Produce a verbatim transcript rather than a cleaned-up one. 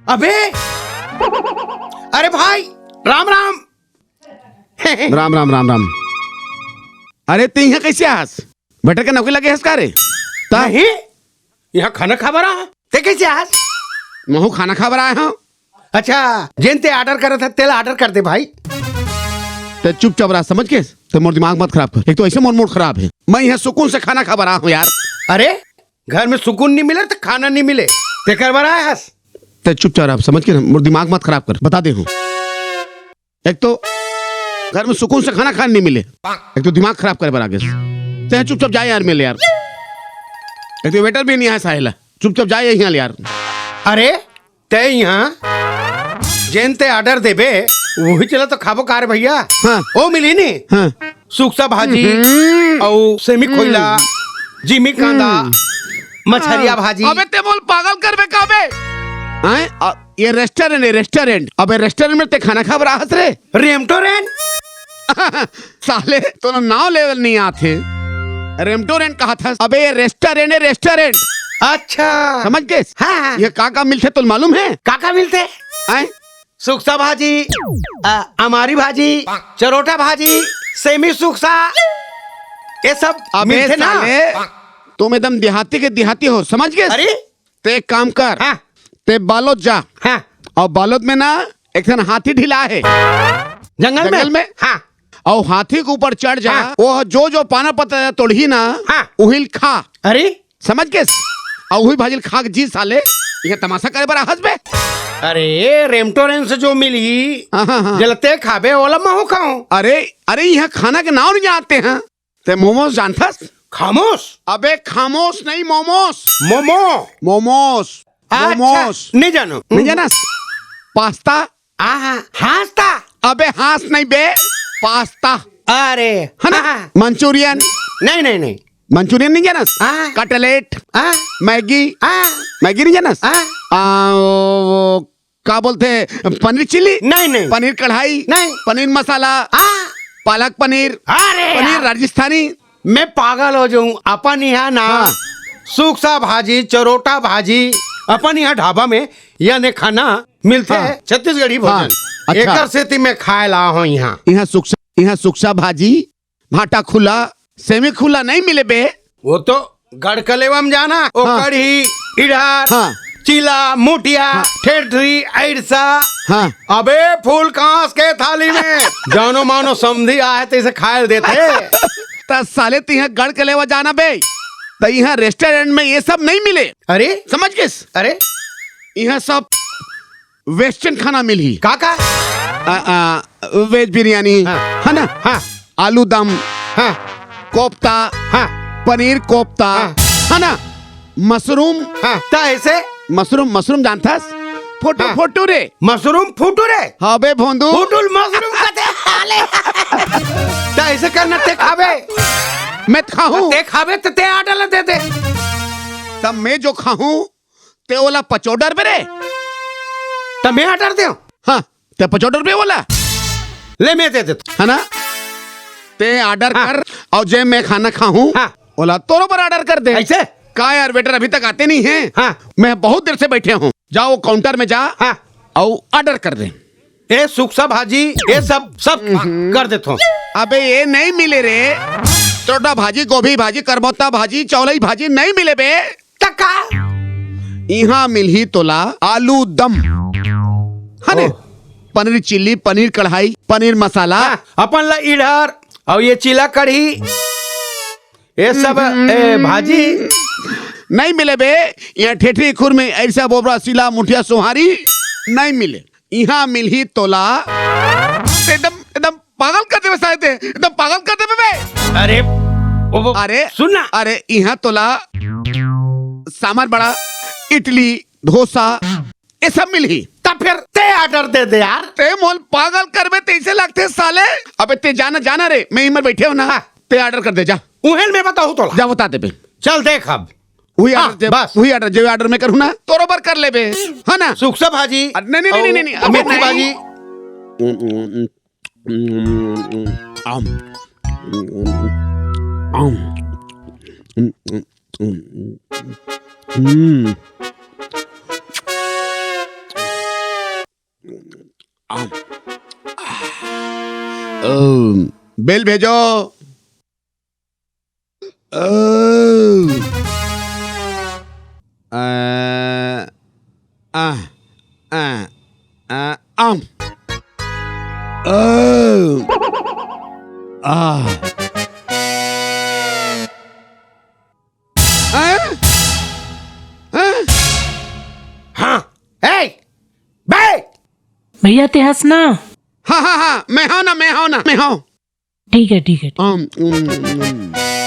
अबे, अरे भाई, राम राम। राम राम, राम राम। अरे, तैं इहाँ कइसे आस? बटर के नौकरी लगे हस का रे? ता? नहीं, इहाँ खाना खा बर आए हँव। तैं कइसे आस? महूँ खाना खा बर आए हँव। अच्छा, जेन तैं order करत हस, तेला order कर दे भाई। तैं चुपचाप रह, समझ गेस? तैं मोर दिमाग मत खराब कर। एक तो अइसे मोर mood खराब हे, मैं इहाँ सुकून से खाना खा बर आए हँव यार। अरे, घर में सुकून नइ मिले त खाना नइ मिले, तेकर बर आए हस? तैं चुपचाप रह, समझ गेस? मोर दिमाग मत खराब कर, बता दे हँव। एक तो घर में सुकून से खाना खाना नइ मिले, एक तो दिमाग खराब करे बर आ गेस। तैं चुपचाप जा यार, मिल यार। एक तो waiter भी नइ आए साहेला, चुपचाप जा इहाँ ले यार। अरे, तैं इहाँ जेन तैं order देबे, उहीच ला तो खाबो का रे भइया। हाँ। ओ मिलही नी? हाँ। सुकसा भाजी, हम्म। अउ सेमी खोइला, हम्म। जिमी कांदा, हम्म। मछरिया भाजी। अबे तैं मोला पागल करबे का बे? हैं? अ, ये restaurant हे, restaurant। अबे restaurant में तैं खाना खा बर आए हस रे? रेमटोरेंट? साले, तोला नाव लेवल नइ आथे। रेमटोरेंट कहत हस। अबे ये restaurant हे, restaurant। अच्छा। समझ गेस? हाँ, हाँ। ये का का मिलथे तोला मालूम हे? का का मिलथे? हैं? सुकसा भाजी, अ, अमारी भाजी, चरोटा भाजी, सेमी सुकसा, ये सब अबे मिलथे ना? साले, तुम एकदम देहाती के देहाती हो, समझ गेस? अरे? तैं एक काम कर, हाँ। तैं बालोद जा, हाँ। अउ बालोद में ना एक ठन हाथी ढिला हे। जंगल में? जंगल में? हाँ। अउ हाथी के ऊपर चढ़ जा, हाँ। वो जो जो पाना पत्ता तोड़ही ना, हाँ। उही ल खा। अरे? समझ गेस? अउ उही भाजी ल खा के जी साले, ये तमाशा करे बर आए हस बे? अरे, रेमटोरेंट से जो मिलही, हाँ, हाँ, हाँ। जेला तैं खाबे, ओला महूँ खाहूँ। अरे, अरे, इहाँ खाना के नाव नइ जानत हस। तैं मोमोस जानथस? खामोस? अबे खामोस नहीं, मोमोस। मोमो? मोमोस। अच्छा, मोमोस। नइ जानों। नइ जानस? पास्ता? आहा, हाँसता? अबे हाँस नहीं बे, पास्ता। अरे, है ना? हाँ, हाँ। मंचूरियन? नहीं, नहीं, नहीं। मंचूरियन नइ जानस? हाँ। कटलेट? हाँ। मैगी? हाँ। मैगी नइ जानस? हाँ। आ, वो, वो, का बोलथे, पनीर चिली? नहीं, नहीं। पनीर कढ़ाई? नहीं। पनीर मसाला? हाँ। पालक पनीर? अरे पनीर यार। राजस्थानी? मैं पागल हो जाऊं। अपन इहाँ ना हाँ। सुकसा भाजी, चरोटा भाजी, अपन इहाँ ढाबा में ये खाना मिलथे हाँ। छत्तीसगढ़ी हाँ। भोजन। अच्छा। एकर सेती मैं खाए ला आए हँव इहाँ। इहाँ सुकसा, इहाँ सुकसा भाजी, भाटा खुला, सेमी खुला नइ मिले बे। वो तो गढ़कलेवा में जाना, वो हाँ। कढ़ी, इड़हर, हाँ। चीला, मुठिया, हाँ। ठेठरी, अइरसा। हाँ। अबे फूल कांस के थाली में। जानो मानो समधी आए त इसे खाए ल देथे। त साले तैं इहाँ गढ़कलेवा जाना बे, त इहाँ restaurant में ये सब नइ मिले। अरे? समझ गेस? अरे? इहाँ सब western खाना मिलही। का का? आ, आ, veg बिरयानी, हाँ। है ना? हाँ। आलू दम, हाँ। कोफ्ता, हाँ। पनीर कोफ्ता, हाँ। है ना? मशरूम। हाँ, त ऐसे? मशरूम, मशरूम जानथस? फोटू, हाँ। फोटू रे। मशरूम फोटू रे? हाँ बे भोंदू। फोटू ल मशरूम कथे, साले। त ऐसे करना, तैं खाबे। मैं त खाहूँ। तैं खाबे त तैं order ल दे दे। त मैं जो खाहूँ, तैं ओला पचोडर बे रे। त मैं order देंव? हाँ, तैं पचोडर बे ओला। ले, मैं दे देथँव। है ना? तैं order हाँ। कर, अउ जे मैं खाना खाहूँ, हाँ। ओला तोरो बर order कर दे। ऐसे? का यार, waiter अभी तक आते नहीं हैं? हाँ। मैं बहुत देर से बैठे हूँ। जा वो counter में जा हाँ। अउ order कर दे। ए सुकसा भाजी, ये सब, सब हम्म। कर देथँव। अबे ये नहीं मिले रे। चरोटा भाजी, गोभी भाजी, करमौता भाजी, चौलई भाजी नहीं मिले बे। त का? इहाँ मिलही तोला आलू दम, है ने? ओह। पनीर चिल्ली, पनीर कढ़ाई, पनीर मसाला। हाँ, अपन ला इड़हर अउ ये चीला कढ़ी, ये सब, हम्म। ए, भाजी। नहीं मिले बे। इहाँ ठेठरी, खुरमी, अइरसा, बोबरा, सीला, मुठिया, सोहारी नहीं मिले। इहाँ मिलही तोला। एकदम, एकदम पागल कर देबे साले तैं, एकदम पागल कर देबे बे। अरे, ओ, वो, अरे, सुन ना। अरे, इहाँ तोला सांभर बड़ा, इडली, डोसा, ये सब मिलही। त फेर तैं order दे दे यार। तैं मोला पागल करबे तइसे लगथे साले। अबे तैं जाना, जाना रे, मैं इमर बैठे हँव ना। हाँ। तैं order कर दे, जा। उहें ल मैं बताहूँ तोला। जा बता देबे। चल देख अब। उही हाँ, order दे, बस। उही order, जे order मैं करहूँ ना, तोरो बर कर लेबे, है ना? सुकसा भाजी। अ, नहीं, नहीं, नहीं, अउ नहीं, नहीं, अबे मेथी नहीं। भाजी। आम। आम। हम्म। आम। ओ, बेल भेजो। ओ। अ, अ, अ, अ, आम। ओ। आ। अ? अ? हाँ। ए! बे! भैया, ते हंस ना। हाँ, हाँ, हाँ, मैं हूँ ना, मैं हूँ ना, मैं हूँ। ठीक है, ठीक है, ठीक है। अम, अम, अम।